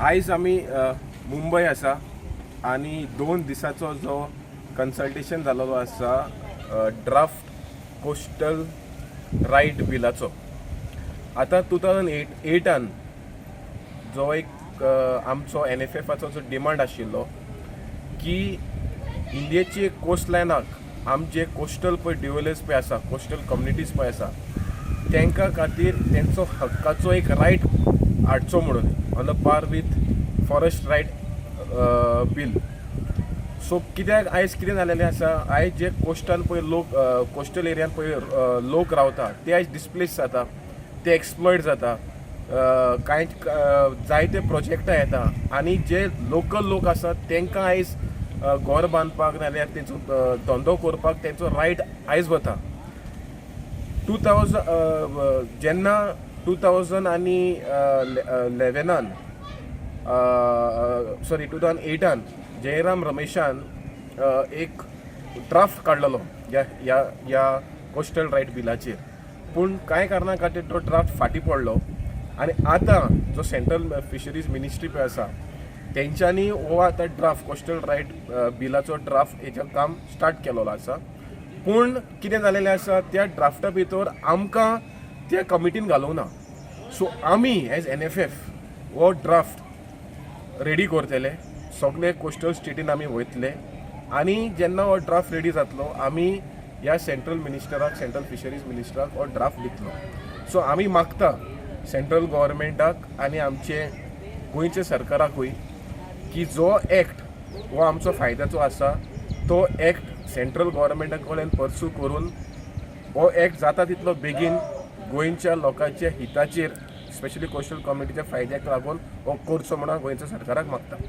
आयज आमी मुंबय आसा आनी 2 दिसाचो जो कन्सल्टेशन जालेलो आसा ड्राफ्ट कोस्टल रायट बिलाचो. आतां 2008 एटान जो एक आमचो एनएफएफाचो जो डिमांड आशिल्लो की इंडियेचे कोस्ट लायनाक आमचे कोस्टल पळय ड्युएलर्स पळय आसा, कोस्टल कम्युनिटीज पळय आसा, तांकां खातीर तेंचो हक्काचो एक रायट हाडचो म्हणून on a par with forest right bill. So कित्याक आयज कितें जालेलें आसा, आयज जे कोस्टल पळय लोक, कोस्टल एरियान पळय लोक रावता, ते आयज डिस्प्लेस जाता, ते एक्सप्लॉयट जाता. कांय जायते प्रोजेक्टां येता आनी जे लोकल लोक आसात तांकां आयज घर बांदपाक नाजाल्यार तेंचो धंदो करपाक तेंचो रायट आयज वता. 2000 जेन्ना 2000 आनी 11नान, सॉरी, 2008आन जयराम रमेशान एक ड्राफ्ट काडलेलो ह्या ह्या ह्या कोस्टल रायट बिलाचेर. पूण कांय कारणा खातीर तो ड्राफ्ट फाटीं पडलो आनी आतां जो सेंट्रल फिशरीज मिनिस्ट्री पळय आसा, तेंच्यांनी हो आतां ड्राफ्ट कोस्टल रायट बिलाचो ड्राफ्ट हेचें काम स्टार्ट केलेलो आसा. पूण कितें जालेलें आसा, त्या ड्राफ्टा भितर आमकां त्या कमिटीन घालूंक ना. सो आमी एज एनएफएफ हो ड्राफ्ट रेडी करतले, सगळे कोस्टल स्टेटीन आमी वयतले आनी जेन्ना हो ड्राफ्ट रेडी जातलो, आमी ह्या सेंट्रल मिनिस्टराक, सेंट्रल फिशरीज मिनिस्टराक हो ड्राफ्ट दितलो. सो आमी मागता सेंट्रल गव्हर्मेंटाक आनी आमचे गोंयचे सरकाराकूय की जो एक्ट हो आमचो फायद्याचो आसा, तो एक्ट सेंट्रल गव्हर्मेंटा कडेन परसू करून हो एक्ट जाता तितलो बेगीन गोंयच्या लोकांच्या हिताचेर, स्पेशली कोस्टल कम्युनिटीच्या फायद्याक लागून हो करचो म्हणून गोंयच्या सरकाराक मागता.